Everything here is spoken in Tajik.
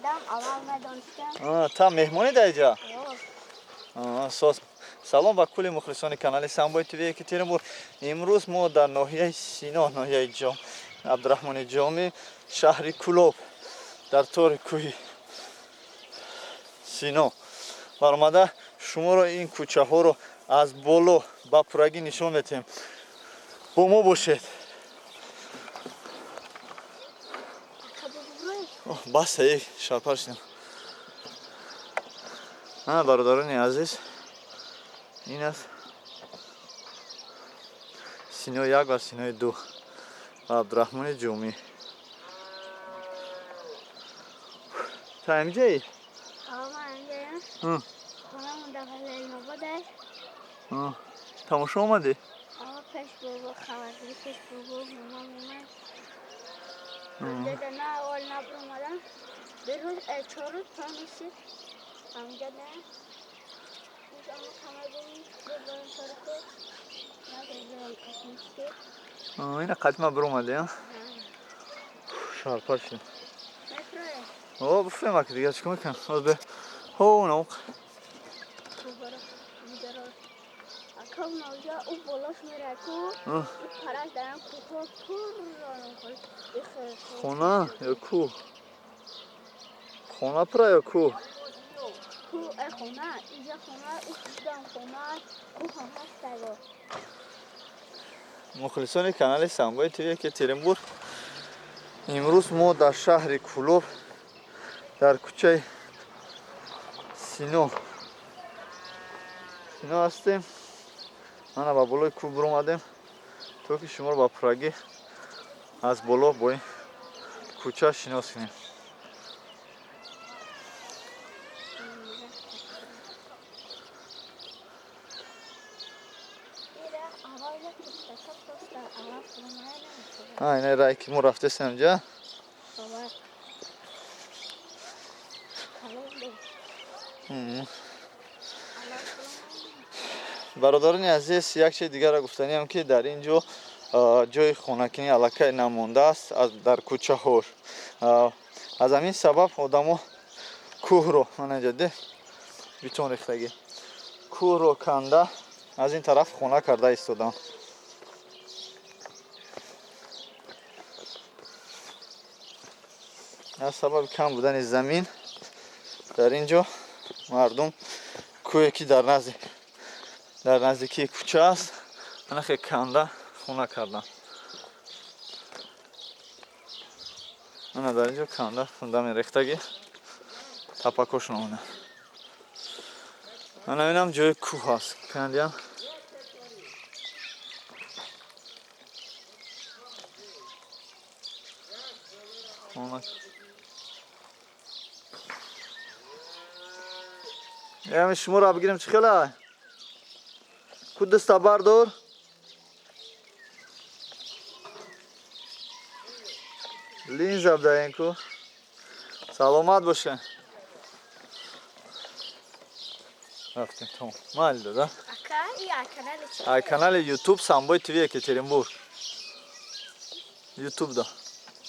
Омадам, аввал медонистам. Та меҳмонӣ дар инҷа? Соз. Салом ба кулли мухлисони канали Самбой ТВ Екатеринбург. Имрӯз мо дар ноҳияи Сино, ноҳияи Ҷом, Абдурахмони Ҷомӣ, шаҳри Кӯлоб, дар тори кӯҳи Сино баромада шуморо ин кӯчаҳоро аз боло ба пуррагӣ нишон медиҳем. Бо мо бошед. Бас, эй, шарпар шидам. Бародарони азиз, ин аст Синои як ва Синои ду ва Абдурахмони Ҷомӣ. Та инҷаи? Тамошо омадӣ? Пеш бобо, хабаргирӣ пеш бобо, мама. На, аввал набуромадам. Берӯз, 4 рӯз памиши. Амҷа на. Ина қатима биромадӣ, а? Шарпар шидем. О, буфрем, аки, дигар чӣ кор мекунем? Ҳоз бе. Ҳо, науқ. Хона ё кӯҳ? Хона пура ё кӯҳ? Мухлисони канали Самбои ТВ Екатеринбург, имрӯз мо дар шаҳри Кӯлоб, дар кӯчаи Сино ҳастем. Мана ба болои кӯҳ биромадем, то ки шуморо ба пуррагӣ аз боло бо ин кӯча шинос кунем. Ина рай ки мо рафтесем инҷа. Бародарони азиз, як чизи дигарро гуфтаниам, ки дар ин ҷо ҷои хонакунӣ аллакай намондааст дар кӯчаҳош. Аз ҳамин сабаб одамо кӯҳро, мана инҷа де бетон рехтагӣ, кӯҳро канда аз ин тараф хона карда истоданд. Аз сабаби кам будани замин дар ин ҷо мардум кӯҳе ки дар наздикии кӯча аст, ана хе канда хона карданд. Ана дар ин ҷо канда фундамент рехтагӣ, тапакошон омада. Ана инам ҷои кӯҳ аст, кандиам. Хона. Ями шуморо бигирем, чӣ хела? Ку даста бардор. Линза бдаен ку. Саломат боше. Рафтем, тамом. Майли дада. Ай канали YouTube Самбой ТВ Екатеринбург. YouTube да.